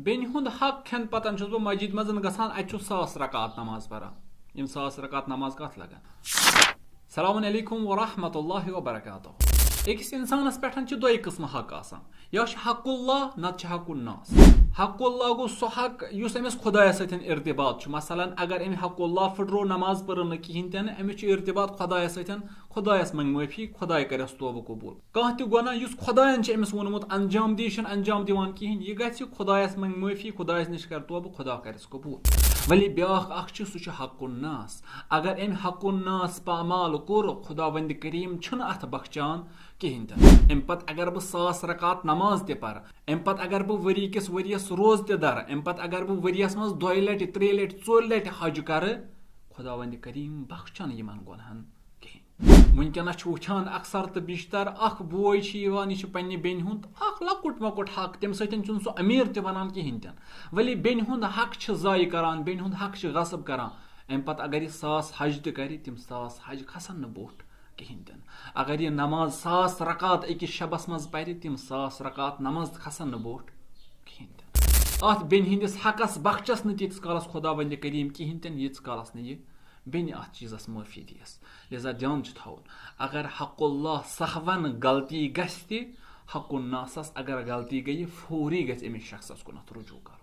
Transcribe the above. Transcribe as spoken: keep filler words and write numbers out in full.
بیٚنہِ ہُنٛد حق کھٮ۪ن پتن چھُس بہٕ مسجد منٛز گژھان، اتہِ چھُ ساس رکعت نماز پران۔ یِم ساس رکعت نماز کتھ لگان؟ السلام علیکم ورحمۃ اللہ وبرکاتہ۔ أکِس انسانس پٮ۪ٹھ چھِ دۄیہِ قٕسمہٕ حق آسان، یا چھُ حق اللہ، نتہٕ چھُ حق الناس۔ حق اللہ گوٚو سُہ حق یُس أمِس خۄدایس سۭتۍ ارتباط چھُ۔ مثلاً اگر أمۍ حق اللہ پھٕٹرو، نماز پٔرٕن نہٕ کِہینۍ تہِ نہٕ، أمِس چھُ ارتباط خۄدایس سۭتۍ، خۄدایس منٛگہِ معٲفی، خۄداے کرٮ۪س توبہٕ قبول۔ کانٛہہ تہِ گۄناہ یُس خۄدایَن چھُ أمِس ووٚنمُت انجام دی، یہِ چھُنہٕ انجام دِوان کِہیٖنۍ، یہِ گژھِ خۄدایَس منٛگہِ معٲفی، خۄدایَس نِش کَرِ توبہٕ، خۄدا کَرٮ۪س قبوٗل۔ ولی بیٛاکھ اَکھ چھُ، سُہ چھُ حق الناس۔ اگر أمۍ حق الناس پامال کوٚر، خۄداوندِ کریٖم چھُنہٕ اَتھ بخچان کِہیٖنۍ تہِ نہٕ۔ اَمہِ پَتہٕ اگر بہٕ ساس رکعت نماز تہِ پَرٕ، اَمہِ پَتہٕ اگر بہٕ ؤری کِس ؤریَس روزٕ تہِ دَرٕ، اَمہِ پَتہٕ اگر بہٕ ؤریَس منٛز دۄیہِ لَٹہِ، ترٛیٚیہِ لَٹہِ، ژورِ لَٹہِ حج کَرٕ، خۄداوندِ کریٖم بخچان یِمَن گۄناہَن کِہیٖنۍ۔ وٕنکیٚنَس چھُ وٕچھان اکثر تہٕ بیشتر، اکھ بوے چھُ یِوان، یہِ چھُ پننہِ بیٚنہِ ہُنٛد اکھ لۄکُٹ مۄکُٹ حق، تَمہِ سۭتۍ چھُنہٕ سُہ أمیٖر تہِ بنان کِہیٖنۍ تہِ نہٕ۔ ولی بیٚنہِ ہُنٛد حق چھِ ضایع کران، بیٚنہِ ہُنٛد حق چھِ غصب کران۔ اَمہِ پتہٕ اگر یہِ ساس حج تہِ کرِ، تِم ساس حج کھسن نہٕ بوٚٹھ کِہیٖنۍ تہِ نہٕ۔ اگر یہِ نماز ساس رکعت أکِس شبس منٛز پرِ، تِم ساس رکعت نماز کھسن نہٕ بوٚٹھ کِہیٖنۍ تہِ نہٕ۔ اَتھ بیٚنہِ ہٕنٛدِس حقس بخچس نہٕ تیٖتِس کالس خۄداوندِ کریٖم کِہیٖنۍ تہِ نہٕ، ییٖتِس کالس نہٕ یہِ بیٚنہِ اَتھ چیٖزَس معٲفی دِیَس۔ لہذا دھیان چھُ تھاوُن، اگر حق اللہ سہون غلطی گژھِ تہِ، حق الناسَس اگر غلطی گٔیہِ، فوری گژھِ أمِس شخصَس کُنَتھ رجوع کَرُن۔